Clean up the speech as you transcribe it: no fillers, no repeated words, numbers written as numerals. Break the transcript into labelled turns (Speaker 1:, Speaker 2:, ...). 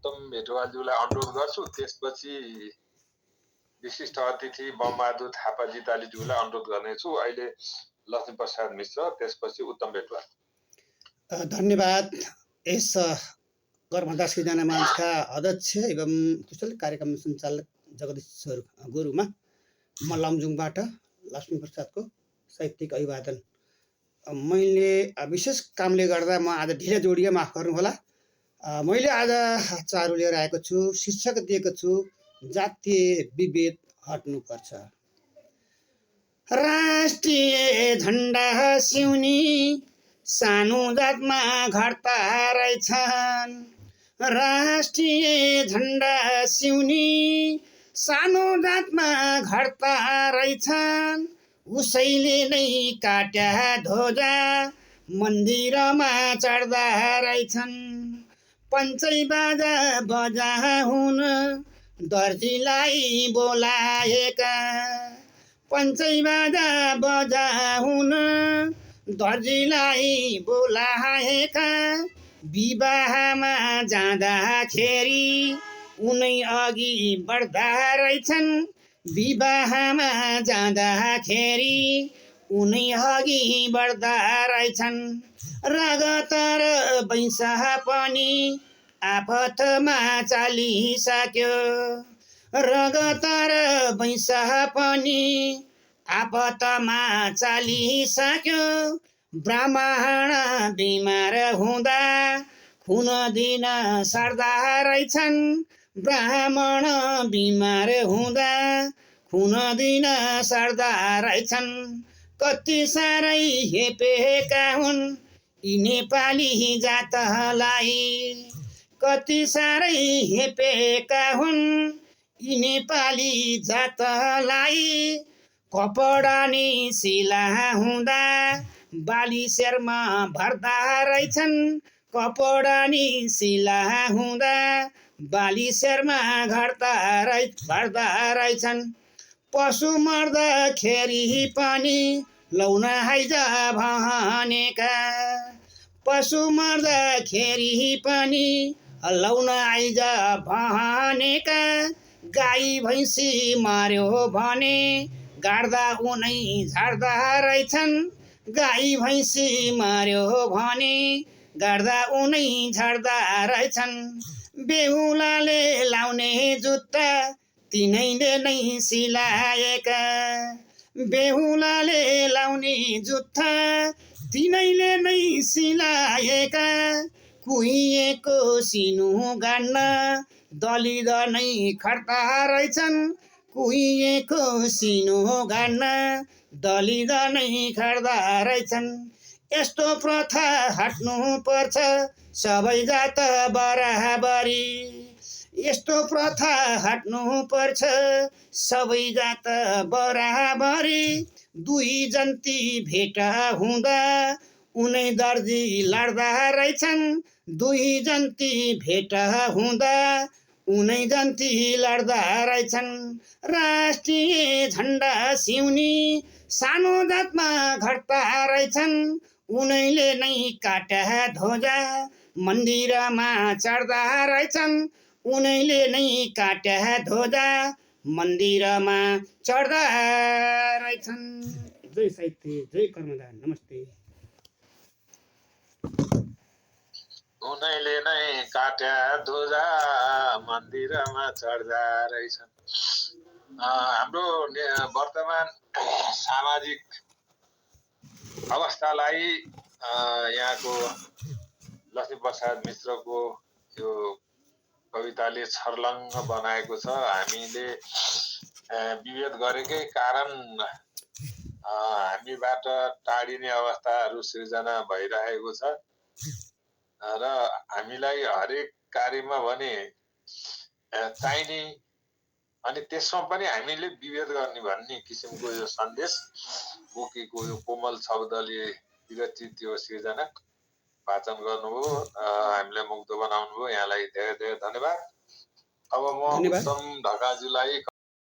Speaker 1: उत्तम भेटवालज्यूलाई अनुरोध गर्छु। त्यसपछि विशिष्ट अतिथि बमबहादुर थापाजीतालीज्यूलाई अनुरोध गर्नेछु। अहिले लक्ष्मीप्रसाद मिश्र, त्यसपछि उत्तम भेटवाल।
Speaker 2: धन्यवाद। यस कर्मदास सृजना मंचका अध्यक्ष एवं कुशल कार्यक्रम सञ्चालक जगदीश्वर गुरुमा म लमजुङबाट लक्ष्मीप्रसादको साहित्यिक अभिवादन। मैले विशेष कामले गर्दा म आज ढिला जोडिए, माफ गर्नुहोला। मैले आज चारु लिएर आएको छु। शीर्षक दिएको छु जातीय विभेद हट्नुपर्छ। राष्ट्रिय झण्डा सिउनी सानो जातमा घट्ता रहेछन्। राष्ट्रिय झण्डा सिउनी सानो जातमा घट्ता रहेछन्। उसैले नै काट्या ध्वजा मन्दिरमा चढ्दा रहेछन्। पञ्चै बाजा बजा हुन दर्जीलाई बोलाएका। पञ्चै बाजा बजा हुन दर्जीलाई बोलाएका। विवाहमा जाँदाखेरि उनै अघि बढ्दा रहेछन्। विवाहमा जाँदाखेरि उनै अघि बढ्दा रहेछन्। रगत र वैंशाह पनि आपतमा चालिसक्यो। रगत र वैंशाह पनि आपतमा चालिसक्यो। ब्राह्मण बिमार हुँदा खुन दिन सर्दा रहेछन्। ब्राह्मण बिमार हुँदा खुन दिन सर्दा रहेछन्। कति साह्रै हेपेका हुन् यी नेपाली जातलाई। कति साह्रै हेपेका हुन् यी नेपाली जातलाई। कपडा नि सिला हुँदा बाली शेरमा भर्दा रहेछन्। कपडा नि सिला हुँदा बाली शेरमा भर्दा रहेछन्। पशु मर्दाखेरि पनि लौन आइज भनेका। पशु मर्दाखेरि पनि लौन आइज भनेका। गाई भैँसी मर्यो भने गाड्दा उनै झाड्दा रहेछन्। गाई भैँसी मर्यो भने गाड्दा उनै झाड्दा रहेछन्। बेहुलाले लाउने जुत्ता तिनैले नै सिलाएका। बेहुलाले लाउने जुत्ता तिनैले नै सिलाएका। कुहिएको सिनु गाड्न दलित नै खट्दा रहेछन्। कुहिएको सिनु गाड्न दलित नै खट्दा रहेछन्। यस्तो प्रथा हट्नु पर्छ सबै जात बराबरी। यस्तो प्रथा हट्नु पर्छ सबै जात बराबरी। दुई जन्ती भेट हुँदा उनै दर्जी लड्दा रहेछन्। दुई जन्ती भेट हुँदा उनै जन्ती लड्दा रहेछन्। राष्ट्रिय झण्डा सिउनी सानो जातमा घट्दा रहेछन्। उनैले नै काट्या ध्वजा मन्दिरमा चढ्दा रहेछन्। उनैले नै काट्या ध्वजा मन्दिरमा चढ्दा रहेछन्। जय साहित्य, जय कर्मदान। नमस्ते।
Speaker 1: उनैले नै काट्या ध्वजा मन्दिरमा चढ्दा रहेछन्। हाम्रो वर्तमान सामाजिक अवस्थालाई यहाँको लक्ष्मीप्रसाद मिश्रको यो कविताले छर्लङ्ग बनाएको छ। हामीले विभेद गरेकै कारण हामीबाट टाढिने अवस्थाहरू सृजना भइरहेको छ र हामीलाई हरेक कार्यमा भने चाहिने अनि त्यसमा पनि हामीले विभेद गर्ने भन्ने किसिमको यो सन्देश बोकेको यो कोमल शब्दले विरचित यो सृजना वाचन गर्नुभयो, हामीलाई मुग्ध बनाउनुभयो। यहाँलाई धेरै धेरै धन्यवाद। अब म उत्तम ढकालज्यूलाई